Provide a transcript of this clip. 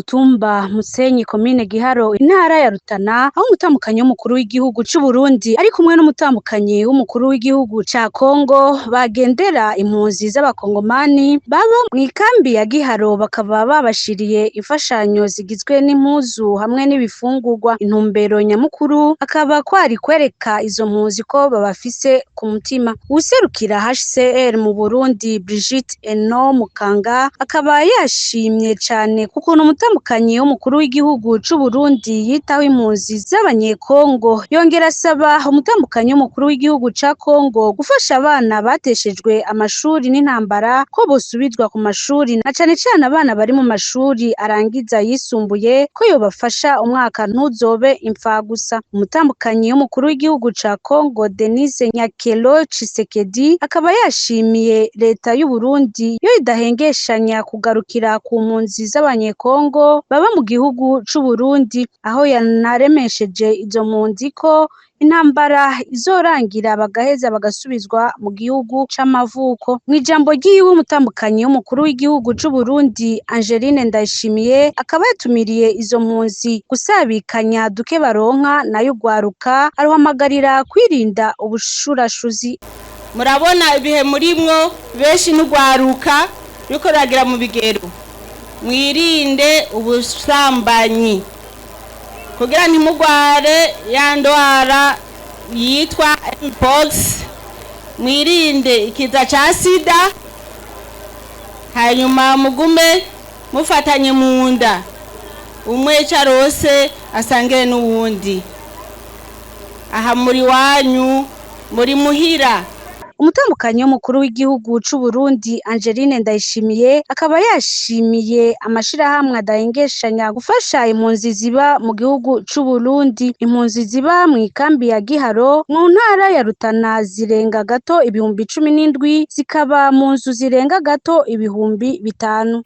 mutumba Musenyi, komine Giharo, intara ya Rutana, aho umutambukanyi w'umukuru w'igihugu c'u Burundi ari kumwe n'umutambukanyi w'umukuru w'igihugu ca Kongo bagendera impunzi z'abakongomani baba mw'ikambi ya Giharo, bakaba babashiriye imfashanyo zigizwe n'impuzu hamwe n'ibifungurwa. Intumbero nyamukuru akaba kwari kwereka izo mpunzi ko babafise ku mutima. Uwuserukira HCR mu Burundi, Brigitte Eno Mukanga, akaba yashimye cane kukuntu umutambukanyi w'umukuru w'igihugu c'u Burundi yitaho impunzi z'abanyekongo. Yongera asaba umutambukanyi w'umukuru w'igihugu ca Kongo gufasha abana bateshejwe amashuri n'intambara ko bosubizwa ku mashuri, na cane cane abana bari mu mashuri arangiza yisumbuye, ko yobafasha umwaka ntuzobe imfagusa. Umutambukanyi w'umukuru w'igihugu ca Kongo, Denise Nyakelo Tshisekedi, akaba yashimiye leta y'u Burundi yo idahengeshanya kugarukira ku mpunzi z'abanyekongo baba mu gihugu c'u Burundi, aho yanaremesheje izo mpunzi ko intambara izorangira bagaheza bagasubizwa mu gihugu c'amavuko. Mw'ijambo ryiwe, umutambukanyi w'umukuru w'igihugu c'u Burundi, Angeline Ndayishimiye, akaba yatumiriye izo mpunzi gusabikanya duke baronka, nayo urwaruka aruhamagarira kwirinda ubushurashuzi. Murabona ibihe murimwo, benshi n'urwaruka ruriko ruragira mu bigero. Mwirinde ubusambanyi kugira ntimugware ya ndwara yitwa mpox, mwirinde ikiza ca sida, hanyuma mugume mufatanye mu nda, umwe carose asangire n'uwundi. Aha muri wanyu, muri muhira. Umutambukanyi w'umukuru w'igihugu c'u Burundi, Angeline Ndayishimiye, akaba yashimiye amashirahamwe adahengeshanya gufasha impunzi ziba mu gihugu c'u Burundi. Impunzi ziba mw'ikambi ya Giharo mu ntara ya Rutana zirenga gato 17,000, zikaba mu nzu zirenga gato 5000.